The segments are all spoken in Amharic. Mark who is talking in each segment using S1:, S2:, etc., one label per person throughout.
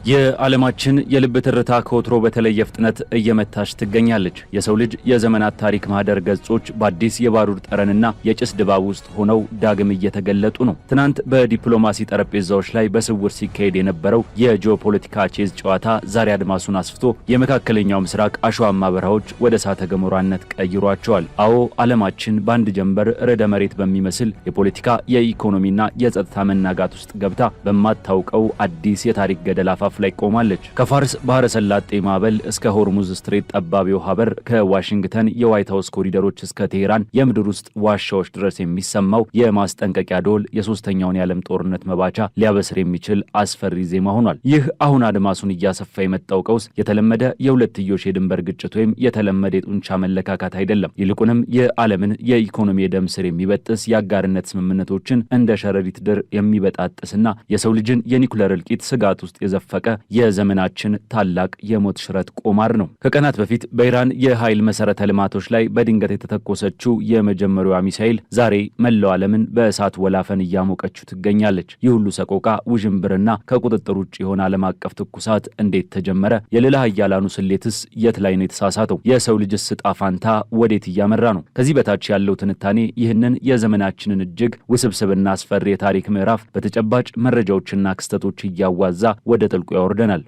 S1: የዓለማችን የልብ ትርታ ከወትሮ በተለየ ፍጥነት እየመታች ትገኛለች። የሰው ልጅ የዘመናት ታሪክ ማህደር ገጾች በአዲስ የባሩድ ጠረንና የጭስ ድባብ ውስጥ ሆነው ዳግም እየተገለጡ ነው። ትናንት በዲፕሎማሲ ጠረጴዛዎች ላይ በስውር ሲካሄድ የነበረው የጂኦፖለቲካ ቼዝ ጨዋታ ዛሬ አድማሱን አስፍቶ የመካከለኛው ምስራቅ አሸዋማ በረሃዎች ወደ እሳተ ገሞራነት ቀይሯቸዋል። አዎ፣ ዓለማችን በአንድ ጀንበር ርዕደ መሬት በሚመስል የፖለቲካ፣ የኢኮኖሚና የጸጥታ መናጋት ውስጥ ገብታ በማታውቀው አዲስ የታሪክ ገደል አፋፍ ላይ ቆማለች። ከፋርስ ባህረ ሰላጤ ማዕበል እስከ ሆርሙዝ ስትሬት ጠባብ የውሃ በር፣ ከዋሽንግተን የዋይት ሀውስ ኮሪደሮች እስከ ቴሄራን የምድር ውስጥ ዋሻዎች ድረስ የሚሰማው የማስጠንቀቂያ ደወል የሶስተኛውን የዓለም ጦርነት መባቻ ሊያበስር የሚችል አስፈሪ ዜማ ሆኗል። ይህ አሁን አድማሱን እያሰፋ የመጣው ቀውስ የተለመደ የሁለትዮሽ የድንበር ግጭት ወይም የተለመደ የጡንቻ መለካካት አይደለም። ይልቁንም የዓለምን የኢኮኖሚ የደም ስር የሚበጥስ፣ የአጋርነት ስምምነቶችን እንደ ሸረሪት ድር የሚበጣጥስና የሰው ልጅን የኒኩለር እልቂት ስጋት ውስጥ የዘፈቀ የዘመናችን ታላቅ የሞት ሽረት ቁማር ነው። ከቀናት በፊት በኢራን የኃይል መሰረተ ልማቶች ላይ በድንገት የተተኮሰችው የመጀመሪያዋ ሚሳኤል ዛሬ መላው ዓለምን በእሳት ወላፈን እያሞቀችው ትገኛለች። ይህ ሁሉ ሰቆቃ፣ ውዥንብርና ከቁጥጥር ውጭ የሆነ ዓለም አቀፍ ትኩሳት እንዴት ተጀመረ? የልዕለ ኃያላኑ ስሌትስ የት ላይ ነው የተሳሳተው? የሰው ልጅስ ዕጣ ፋንታ ወዴት እያመራ ነው? ከዚህ በታች ያለው ትንታኔ ይህንን የዘመናችንን እጅግ ውስብስብና አስፈሪ የታሪክ ምዕራፍ በተጨባጭ መረጃዎችና ክስተቶች እያዋዛ ወደ ጥልቁ ያወርደናል።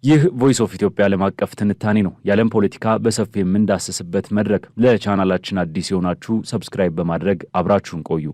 S1: ይህ Voice of Ethiopia ዓለም አቀፍ ትንታኔ ነው። የዓለም ፖለቲካ በሰፊው የምንዳስስበት መድረክ። ለቻናላችን አዲስ የሆናችሁ subscribe በማድረግ አብራችሁን ቆዩ።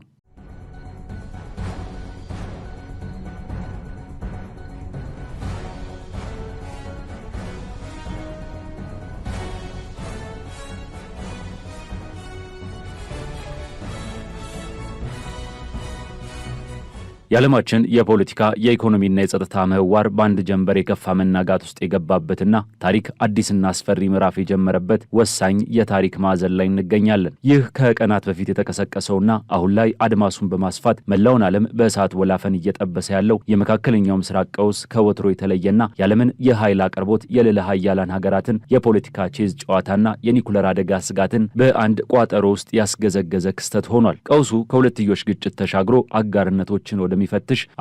S1: የዓለማችን የፖለቲካ፣ የኢኮኖሚና የጸጥታ ምህዋር በአንድ ጀንበር የከፋ መናጋት ውስጥ የገባበትና ታሪክ አዲስና አስፈሪ ምዕራፍ የጀመረበት ወሳኝ የታሪክ ማዕዘን ላይ እንገኛለን። ይህ ከቀናት በፊት የተቀሰቀሰውና አሁን ላይ አድማሱን በማስፋት መላውን ዓለም በእሳት ወላፈን እየጠበሰ ያለው የመካከለኛው ምስራቅ ቀውስ ከወትሮ የተለየና የዓለምን የኃይል አቅርቦት፣ የልዕለ ኃያላን ሀገራትን የፖለቲካ ቼዝ ጨዋታና የኒኩለር አደጋ ስጋትን በአንድ ቋጠሮ ውስጥ ያስገዘገዘ ክስተት ሆኗል። ቀውሱ ከሁለትዮሽ ግጭት ተሻግሮ አጋርነቶችን ወደሚፈትሽ፣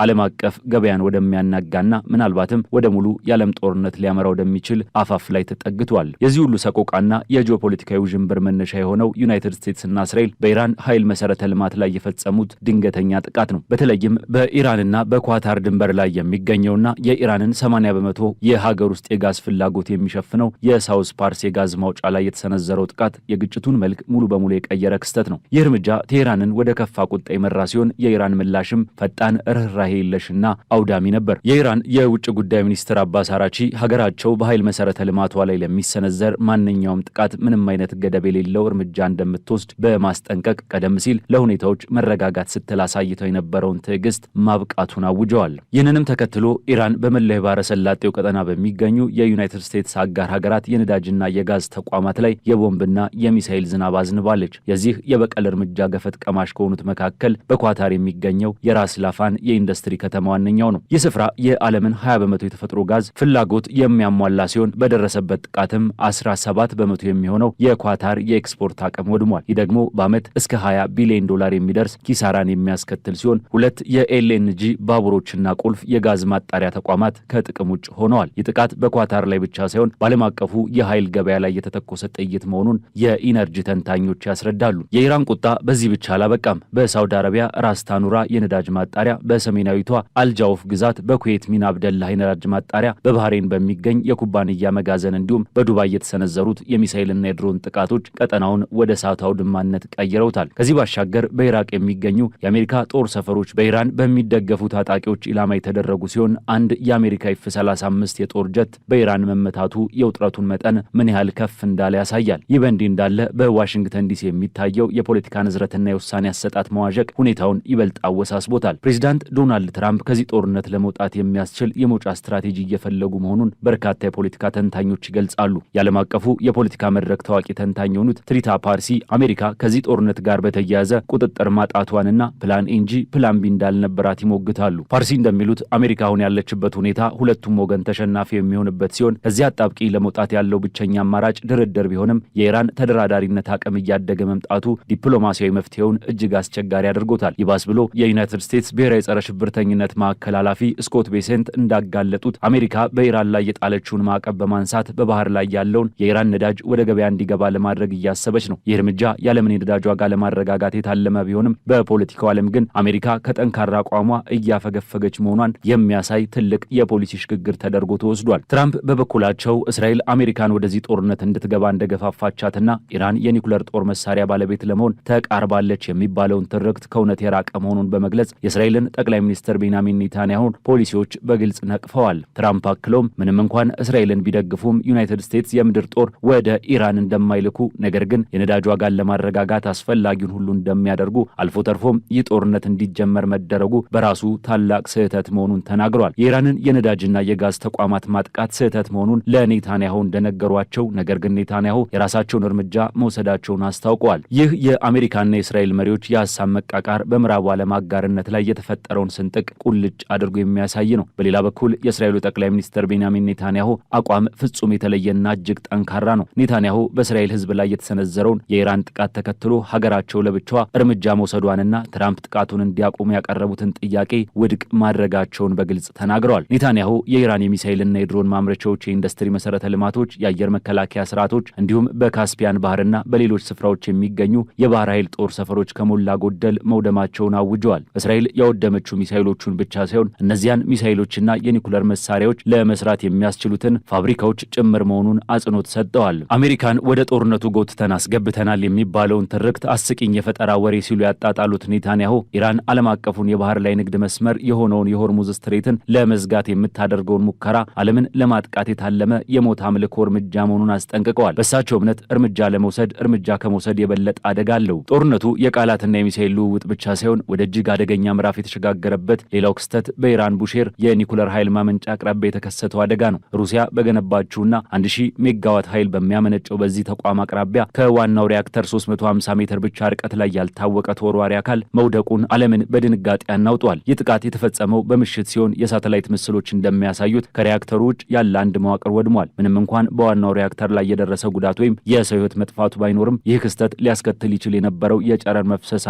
S1: ዓለም አቀፍ ገበያን ወደሚያናጋና ምናልባትም ወደ ሙሉ የዓለም ጦርነት ሊያመራ ወደሚችል አፋፍ ላይ ተጠግቷል። የዚህ ሁሉ ሰቆቃና የጂኦፖለቲካዊ ውዥንብር መነሻ የሆነው ዩናይትድ ስቴትስና እስራኤል በኢራን ኃይል መሰረተ ልማት ላይ የፈጸሙት ድንገተኛ ጥቃት ነው። በተለይም በኢራንና በኳታር ድንበር ላይ የሚገኘውና የኢራንን 80% የሀገር ውስጥ የጋዝ ፍላጎት የሚሸፍነው የሳውስ ፓርስ የጋዝ ማውጫ ላይ የተሰነዘረው ጥቃት የግጭቱን መልክ ሙሉ በሙሉ የቀየረ ክስተት ነው። ይህ እርምጃ ቴሄራንን ወደ ከፋ ቁጣ የመራ ሲሆን የኢራን ምላሽም ፈጣን፣ ርኅራሄ የለሽና አውዳሚ ነበር። የኢራን የውጭ ጉዳይ ሚኒስትር አባስ አራቺ ሀገራቸው በኃይል መሰረተ ልማቷ ላይ ለሚሰነዘር ማንኛውም ጥቃት ምንም አይነት ገደብ የሌለው እርምጃ እንደምትወስድ በማስጠንቀቅ ቀደም ሲል ለሁኔታዎች መረጋጋት ስትል አሳይተው የነበረውን ትዕግስት ማብቃቱን አውጀዋል። ይህንንም ተከትሎ ኢራን በመላው የባህረ ሰላጤው ቀጠና በሚገኙ የዩናይትድ ስቴትስ አጋር ሀገራት የነዳጅና የጋዝ ተቋማት ላይ የቦምብና የሚሳኤል ዝናብ አዝንባለች። የዚህ የበቀል እርምጃ ገፈት ቀማሽ ከሆኑት መካከል በኳታር የሚገኘው የራስ ላፋን የኢንዱስትሪ ከተማ ዋነኛው ነው። ይህ ስፍራ የዓለምን 20% የተፈጥሮ ጋዝ ፍላጎት የሚያሟላ ሲሆን በደረሰበት ጥቃትም 17% የሚሆነው የኳታር የኤክስፖርት አቅም ወድሟል። ይህ ደግሞ በዓመት እስከ 20 ቢሊዮን ዶላር የሚደርስ ኪሳራን የሚያስከትል ሲሆን ሁለት የ LNG ባቡሮችና ቁልፍ የጋዝ ማጣሪያ ተቋማት ከጥቅም ውጭ ሆነዋል። ይህ ጥቃት በኳታር ላይ ብቻ ሳይሆን በዓለም አቀፉ የኃይል ገበያ ላይ የተተኮሰ ጥይት መሆኑን የኢነርጂ ተንታኞች ያስረዳሉ። የኢራን ቁጣ በዚህ ብቻ አላበቃም። በሳውዲ አረቢያ ራስ ታኑራ የነዳጅ ማጣሪያ፣ በሰሜናዊቷ አልጃውፍ ግዛት በኩዌት ሚና አብደላህ የነዳጅ ማጣሪያ፣ በባህሬን በሚገኝ የኩባንያ መጋዘን እንዲሁም በዱባይ የተሰነዘሩት የሚሳኤልና የድሮን ጥቃቶች ቀጠናውን ወደ እሳት አውድማነት ቀይረውታል። ከዚህ ባሻገር በኢራቅ የሚገኙ የአሜሪካ ጦር ሰፈሮች በኢራን በሚደገፉ ታጣቂዎች ኢላማ የተደረጉ ሲሆን አንድ የአሜሪካ F 35 የጦር ጀት በኢራን መመታቱ የውጥረቱን መጠን ምን ያህል ከፍ እንዳለ ያሳያል። ይህ በእንዲህ እንዳለ በዋሽንግተን ዲሲ የሚታየው የፖለቲካ ንዝረትና የውሳኔ አሰጣጥ መዋዠቅ ሁኔታውን ይበልጥ አወሳስቦታል። ፕሬዚዳንት ዶናልድ ትራምፕ ከዚህ ጦርነት ለመውጣት የሚያስችል የመውጫ ስትራቴጂ እየፈለጉ መሆኑን በርካታ የፖለቲካ ተንታኞች ይገልጻሉ። የዓለም አቀፉ የፖለቲካ መድረክ ታዋቂ ተንታኝ የሆኑት ትሪታ ፓርሲ አሜሪካ ከዚህ ጦርነት ጋር በተያያዘ ቁጥጥር ማጣቷንና plan A እንጂ plan B እንዳልነበራት ይሞግታሉ። ፓርሲ እንደሚሉት አሜሪካ አሁን ያለችበት ሁኔታ ሁለቱም ወገን ተሸናፊ የሚሆንበት ሲሆን ከዚህ አጣብቂኝ ለመውጣት ያለው ብቸኛ አማራጭ ድርድር ቢሆንም የኢራን ተደራዳሪነት አቅም እያደገ መምጣቱ ዲፕሎማሲያዊ መፍትሄውን እጅግ አስቸጋሪ አድርጎታል። ይባስ ብሎ የዩናይትድ ስቴትስ ብሔራዊ ብሔራዊ ጸረ ሽብርተኝነት ማዕከል ኃላፊ ስኮት ቤሴንት እንዳጋለጡት አሜሪካ በኢራን ላይ የጣለችውን ማዕቀብ በማንሳት በባህር ላይ ያለውን የኢራን ነዳጅ ወደ ገበያ እንዲገባ ለማድረግ እያሰበች ነው። ይህ እርምጃ የዓለምን የነዳጅ ዋጋ ለማረጋጋት የታለመ ቢሆንም በፖለቲካው ዓለም ግን አሜሪካ ከጠንካራ አቋሟ እያፈገፈገች መሆኗን የሚያሳይ ትልቅ የፖሊሲ ሽግግር ተደርጎ ተወስዷል። ትራምፕ በበኩላቸው እስራኤል አሜሪካን ወደዚህ ጦርነት እንድትገባ እንደገፋፋቻትና ኢራን የኒኩለር ጦር መሳሪያ ባለቤት ለመሆን ተቃርባለች የሚባለውን ትርክት ከእውነት የራቀ መሆኑን በመግለጽ የእስራኤልን ጠቅላይ ሚኒስትር ቤንያሚን ኔታንያሁን ፖሊሲዎች በግልጽ ነቅፈዋል። ትራምፕ አክለውም ምንም እንኳን እስራኤልን ቢደግፉም ዩናይትድ ስቴትስ የምድር ጦር ወደ ኢራን እንደማይልኩ፣ ነገር ግን የነዳጅ ዋጋን ለማረጋጋት አስፈላጊውን ሁሉ እንደሚያደርጉ፣ አልፎ ተርፎም ይህ ጦርነት እንዲጀመር መደረጉ በራሱ ታላቅ ስህተት መሆኑን ተናግረዋል። የኢራንን የነዳጅና የጋዝ ተቋማት ማጥቃት ስህተት መሆኑን ለኔታንያሁ እንደነገሯቸው፣ ነገር ግን ኔታንያሁ የራሳቸውን እርምጃ መውሰዳቸውን አስታውቀዋል። ይህ የአሜሪካና የእስራኤል መሪዎች የሀሳብ መቃቃር በምዕራቡ ዓለም አጋርነት ላይ የተፈጠረውን ስንጥቅ ቁልጭ አድርጎ የሚያሳይ ነው። በሌላ በኩል የእስራኤሉ ጠቅላይ ሚኒስትር ቤንያሚን ኔታንያሁ አቋም ፍጹም የተለየና እጅግ ጠንካራ ነው። ኔታንያሁ በእስራኤል ሕዝብ ላይ የተሰነዘረውን የኢራን ጥቃት ተከትሎ ሀገራቸው ለብቻዋ እርምጃ መውሰዷንና ትራምፕ ጥቃቱን እንዲያቆሙ ያቀረቡትን ጥያቄ ውድቅ ማድረጋቸውን በግልጽ ተናግረዋል። ኔታንያሁ የኢራን የሚሳይልና የድሮን ማምረቻዎች፣ የኢንዱስትሪ መሰረተ ልማቶች፣ የአየር መከላከያ ስርዓቶች እንዲሁም በካስፒያን ባህርና በሌሎች ስፍራዎች የሚገኙ የባህር ኃይል ጦር ሰፈሮች ከሞላ ጎደል መውደማቸውን አውጀዋል። እስራኤል ያወደመችው ሚሳይሎቹን ብቻ ሳይሆን እነዚያን ሚሳይሎችና የኒኩለር መሳሪያዎች ለመስራት የሚያስችሉትን ፋብሪካዎች ጭምር መሆኑን አጽንኦት ሰጥተዋል። አሜሪካን ወደ ጦርነቱ ጎትተን አስገብተናል የሚባለውን ትርክት አስቂኝ የፈጠራ ወሬ ሲሉ ያጣጣሉት ኔታንያሁ ኢራን ዓለም አቀፉን የባህር ላይ ንግድ መስመር የሆነውን የሆርሙዝ strait ን ለመዝጋት የምታደርገውን ሙከራ ዓለምን ለማጥቃት የታለመ የሞት አምልኮ እርምጃ መሆኑን አስጠንቅቀዋል። በእሳቸው እምነት እርምጃ ለመውሰድ እርምጃ ከመውሰድ የበለጠ አደጋ አለው። ጦርነቱ የቃላትና የሚሳይል ልውውጥ ብቻ ሳይሆን ወደ እጅግ አደገኛ ምዕራፍ የተሸጋገረበት ሌላው ክስተት በኢራን ቡሼር የኒኩለር ኃይል ማመንጫ አቅራቢያ የተከሰተው አደጋ ነው። ሩሲያ በገነባችውና 1000 ሜጋዋት ኃይል በሚያመነጨው በዚህ ተቋም አቅራቢያ ከዋናው ሪያክተር 350 ሜትር ብቻ ርቀት ላይ ያልታወቀ ተወርዋሪ አካል መውደቁን ዓለምን በድንጋጤ አናውጧል። ይህ ጥቃት የተፈጸመው በምሽት ሲሆን የሳተላይት ምስሎች እንደሚያሳዩት ከሪያክተሩ ውጭ ያለ አንድ መዋቅር ወድሟል። ምንም እንኳን በዋናው ሪያክተር ላይ የደረሰ ጉዳት ወይም የሰው ሕይወት መጥፋቱ ባይኖርም ይህ ክስተት ሊያስከትል ይችል የነበረው የጨረር መፍሰስ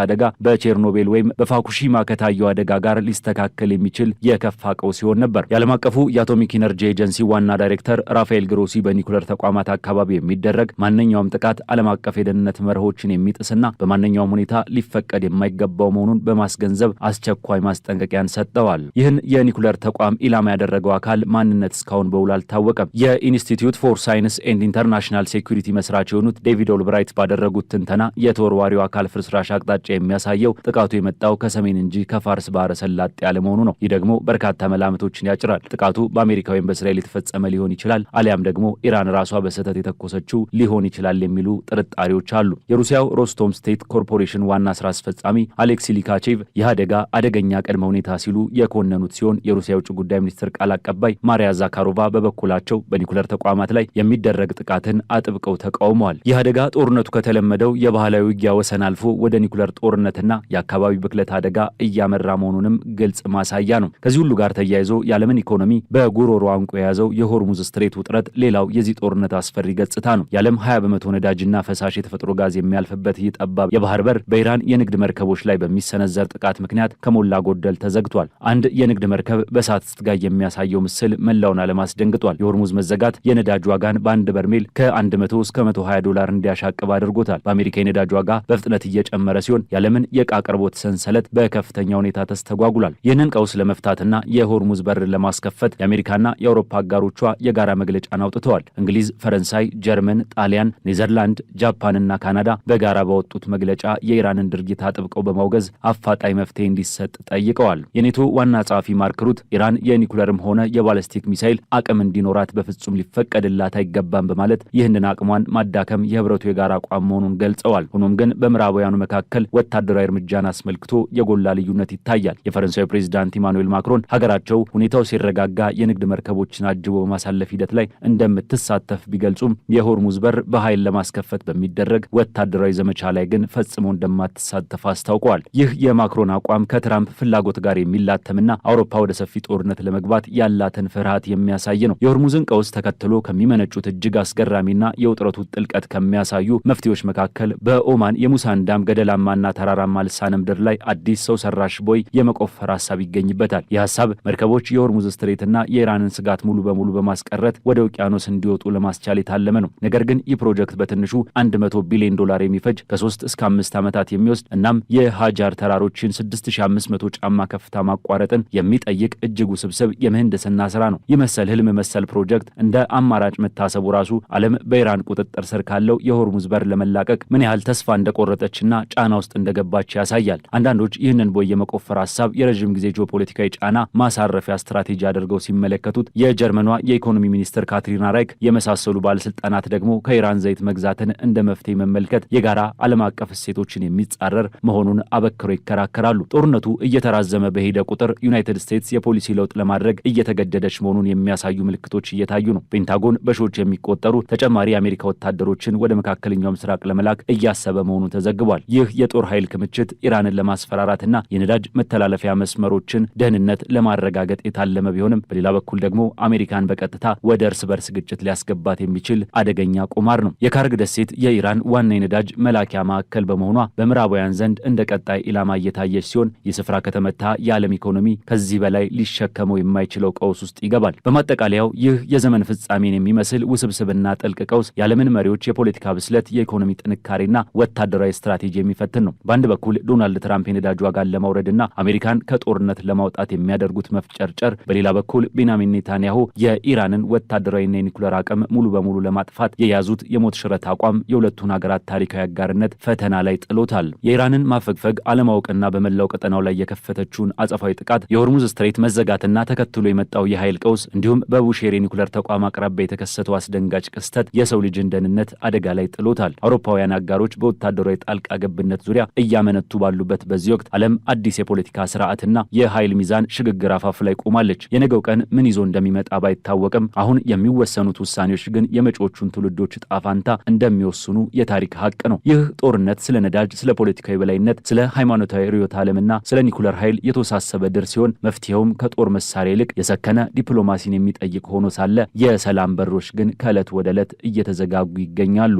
S1: አደጋ በቼርኖቤል ወይም በፉኩሺማ ከታየው አደጋ ጋር ሊስተካከል የሚችል የከፋ ቀውስ ሲሆን ነበር። የዓለም አቀፉ የአቶሚክ ኢነርጂ ኤጀንሲ ዋና ዳይሬክተር ራፋኤል ግሮሲ በኒኩለር ተቋማት አካባቢ የሚደረግ ማንኛውም ጥቃት ዓለም አቀፍ የደህንነት መርሆችን የሚጥስና በማንኛውም ሁኔታ ሊፈቀድ የማይገባው መሆኑን በማስገንዘብ አስቸኳይ ማስጠንቀቂያን ሰጥተዋል። ይህን የኒኩለር ተቋም ኢላማ ያደረገው አካል ማንነት እስካሁን በውል አልታወቀም። የ Institute for Science and International Security መስራች የሆኑት ዴቪድ ኦልብራይት ባደረጉት ትንተና የተወርዋሪው አካል ፍርስራሽ አቅጣጫ የሚያሳየው ጥቃቱ የመጣው ከሰሜን እንጂ ከፋርስ ባህረ ሰላጤ አለመሆኑ ነው። ይህ ደግሞ በርካታ መላምቶችን ያጭራል። ጥቃቱ በአሜሪካ ወይም በእስራኤል የተፈጸመ ሊሆን ይችላል፣ አሊያም ደግሞ ኢራን ራሷ በስህተት የተኮሰችው ሊሆን ይችላል የሚሉ ጥርጣሬዎች አሉ። የሩሲያው ሮሳቶም ስቴት ኮርፖሬሽን ዋና ስራ አስፈጻሚ አሌክሲ ሊካቼቭ ይህ አደጋ አደገኛ ቅድመ ሁኔታ ሲሉ የኮነኑት ሲሆን የሩሲያ የውጭ ጉዳይ ሚኒስትር ቃል አቀባይ ማሪያ ዛካሮቫ በበኩላቸው በኒኩለር ተቋማት ላይ የሚደረግ ጥቃትን አጥብቀው ተቃውመዋል። ይህ አደጋ ጦርነቱ ከተለመደው የባህላዊ ውጊያ ወሰን አልፎ ወደ ኒኩለር ጦርነትና የአካባቢ ብክለት አደጋ እያመራ መሆኑንም ግልጽ ማሳያ ነው። ከዚህ ሁሉ ጋር ተያይዞ የዓለምን ኢኮኖሚ በጉሮሮ አንቆ የያዘው የሆርሙዝ strait ውጥረት ሌላው የዚህ ጦርነት አስፈሪ ገጽታ ነው። የዓለም 20% ነዳጅና ፈሳሽ የተፈጥሮ ጋዝ የሚያልፍበት ይህ ጠባብ የባህር በር በኢራን የንግድ መርከቦች ላይ በሚሰነዘር ጥቃት ምክንያት ከሞላ ጎደል ተዘግቷል። አንድ የንግድ መርከብ በእሳት ስትጋይ የሚያሳየው ምስል መላውን ዓለም አስደንግጧል። የሆርሙዝ መዘጋት የነዳጅ ዋጋን በአንድ በርሜል ከ100 እስከ 120 ዶላር እንዲያሻቅብ አድርጎታል። በአሜሪካ የነዳጅ ዋጋ በፍጥነት እየጨመረ ሲሆን የዓለምን የዕቃ አቅርቦት ሰንሰለት በከፍተኛ ሁኔታ ተስተጓጉሏል። ይህንን ቀውስ ለመፍታትና የሆርሙዝ በርን ለማስከፈት የአሜሪካና የአውሮፓ አጋሮቿ የጋራ መግለጫን አውጥተዋል። እንግሊዝ፣ ፈረንሳይ፣ ጀርመን፣ ጣሊያን፣ ኔዘርላንድ፣ ጃፓንና ካናዳ በጋራ ባወጡት መግለጫ የኢራንን ድርጊት አጥብቀው በማውገዝ አፋጣኝ መፍትሄ እንዲሰጥ ጠይቀዋል። የኔቶ ዋና ጸሐፊ ማርክ ሩት ኢራን የኒኩለርም ሆነ የባለስቲክ ሚሳይል አቅም እንዲኖራት በፍጹም ሊፈቀድላት አይገባም በማለት ይህንን አቅሟን ማዳከም የህብረቱ የጋራ አቋም መሆኑን ገልጸዋል። ሆኖም ግን በምዕራባውያኑ መካከል ወታደራዊ እርምጃን አስመልክቶ የጎላ ልዩነት ይታያል። የፈረንሳዩ ፕሬዚዳንት ኢማኑኤል ማክሮን ሀገራቸው ሁኔታው ሲረጋጋ የንግድ መርከቦችን አጅቦ በማሳለፍ ሂደት ላይ እንደምትሳተፍ ቢገልጹም የሆርሙዝ በር በኃይል ለማስከፈት በሚደረግ ወታደራዊ ዘመቻ ላይ ግን ፈጽሞ እንደማትሳተፍ አስታውቀዋል። ይህ የማክሮን አቋም ከትራምፕ ፍላጎት ጋር የሚላተምና አውሮፓ ወደ ሰፊ ጦርነት ለመግባት ያላትን ፍርሃት የሚያሳይ ነው። የሆርሙዝን ቀውስ ተከትሎ ከሚመነጩት እጅግ አስገራሚና የውጥረቱ ጥልቀት ከሚያሳዩ መፍትሄዎች መካከል በኦማን የሙሳንዳም ገደላማና ተራራማ ልሳነ ምድር ላይ አዲስ ሰው ሰራሽ ቦይ የመቆፈር ሀሳብ ይገኝበታል። ይህ ሀሳብ መርከቦች የሆርሙዝ strait ና የኢራንን ስጋት ሙሉ በሙሉ በማስቀረት ወደ ውቅያኖስ እንዲወጡ ለማስቻል የታለመ ነው። ነገር ግን ይህ ፕሮጀክት በትንሹ 100 ቢሊዮን ዶላር የሚፈጅ፣ ከ3 እስከ 5 ዓመታት የሚወስድ እናም የሃጃር ተራሮችን 6500 ጫማ ከፍታ ማቋረጥን የሚጠይቅ እጅግ ውስብስብ የምህንድስና ስራ ነው። ይህ መሰል ህልም መሰል ፕሮጀክት እንደ አማራጭ መታሰቡ ራሱ ዓለም በኢራን ቁጥጥር ስር ካለው የሆርሙዝ በር ለመላቀቅ ምን ያህል ተስፋ እንደቆረጠችና ጫና ውስጥ እንደገባች ያሳያል። አንዳንዶች ይህንን ቦይ የመቆፈር ሀሳብ የረዥም ጊዜ ጂኦፖለቲካዊ ጫና ማሳረፊያ ስትራቴጂ አድርገው ሲመለከቱት፣ የጀርመኗ የኢኮኖሚ ሚኒስትር ካትሪና ራይክ የመሳሰሉ ባለስልጣናት ደግሞ ከኢራን ዘይት መግዛትን እንደ መፍትሄ መመልከት የጋራ ዓለም አቀፍ እሴቶችን የሚጻረር መሆኑን አበክረው ይከራከራሉ። ጦርነቱ እየተራዘመ በሄደ ቁጥር ዩናይትድ ስቴትስ የፖሊሲ ለውጥ ለማድረግ እየተገደደች መሆኑን የሚያሳዩ ምልክቶች እየታዩ ነው። ፔንታጎን በሺዎች የሚቆጠሩ ተጨማሪ የአሜሪካ ወታደሮችን ወደ መካከለኛው ምስራቅ ለመላክ እያሰበ መሆኑ ተዘግቧል። ይህ የጦር ኃይል ክምችት ኢራንን ለማስፈራራትና የነዳጅ መተላለፊያ መስመሮችን ደህንነት ለማረጋገጥ የታለመ ቢሆንም፣ በሌላ በኩል ደግሞ አሜሪካን በቀጥታ ወደ እርስ በርስ ግጭት ሊያስገባት የሚችል አደገኛ ቁማር ነው። የካርግ ደሴት የኢራን ዋና የነዳጅ መላኪያ ማዕከል በመሆኗ በምዕራባውያን ዘንድ እንደ ቀጣይ ኢላማ እየታየች ሲሆን፣ ይህ ስፍራ ከተመታ የዓለም ኢኮኖሚ ከዚህ በላይ ሊሸከመው የማይችለው ቀውስ ውስጥ ይገባል። በማጠቃለያው ይህ የዘመን ፍጻሜን የሚመስል ውስብስብና ጥልቅ ቀውስ የዓለምን መሪዎች የፖለቲካ ብስለት፣ የኢኮኖሚ ጥንካሬና ወታደራዊ ስትራቴጂ የሚፈትን ነው። በአንድ በኩል ዶናልድ ትራምፕ የነዳጅ ዋጋን ለማውረድና አሜሪካን ከጦርነት ለማውጣት የሚያደርጉት መፍጨርጨር፣ በሌላ በኩል ቤንያሚን ኔታንያሁ የኢራንን ወታደራዊና የኒኩለር አቅም ሙሉ በሙሉ ለማጥፋት የያዙት የሞት ሽረት አቋም የሁለቱን ሀገራት ታሪካዊ አጋርነት ፈተና ላይ ጥሎታል። የኢራንን ማፈግፈግ፣ አለማወቅና በመላው ቀጠናው ላይ የከፈተችውን አጸፋዊ ጥቃት፣ የሆርሙዝ strait መዘጋትና ተከትሎ የመጣው የኃይል ቀውስ እንዲሁም በቡሼር የኒኩለር ተቋም አቅራቢያ የተከሰተው አስደንጋጭ ክስተት የሰው ልጅን ደህንነት አደጋ ላይ ጥሎታል። አውሮፓውያን አጋሮች በወታደራዊ ጣልቃ ገብነት ዙሪያ እያመነቱ ባሉበት በዚህ ወቅት ዓለም አዲስ የፖለቲካ ስርዓትና የኃይል ሚዛን ሽግግር አፋፍ ላይ ቆማለች። የነገው ቀን ምን ይዞ እንደሚመጣ ባይታወቅም አሁን የሚወሰኑት ውሳኔዎች ግን የመጪዎቹን ትውልዶች ዕጣ ፋንታ እንደሚወስኑ የታሪክ ሀቅ ነው። ይህ ጦርነት ስለ ነዳጅ፣ ስለ ፖለቲካዊ በላይነት፣ ስለ ሃይማኖታዊ ርዕዮተ ዓለምና ስለ ኒኩለር ኃይል የተወሳሰበ ድር ሲሆን መፍትሄውም ከጦር መሳሪያ ይልቅ የሰከነ ዲፕሎማሲን የሚጠይቅ ሆኖ ሳለ የሰላም በሮች ግን ከዕለት ወደ ዕለት እየተዘጋጉ ይገኛሉ።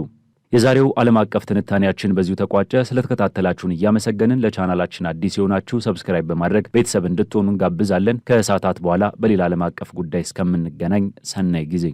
S1: የዛሬው ዓለም አቀፍ ትንታኔያችን በዚሁ ተቋጨ። ስለተከታተላችሁን እያመሰገንን ለቻናላችን አዲስ የሆናችሁ subscribe በማድረግ ቤተሰብ እንድትሆኑ እንጋብዛለን። ከሰዓታት በኋላ በሌላ ዓለም አቀፍ ጉዳይ እስከምንገናኝ ሰናይ ጊዜ።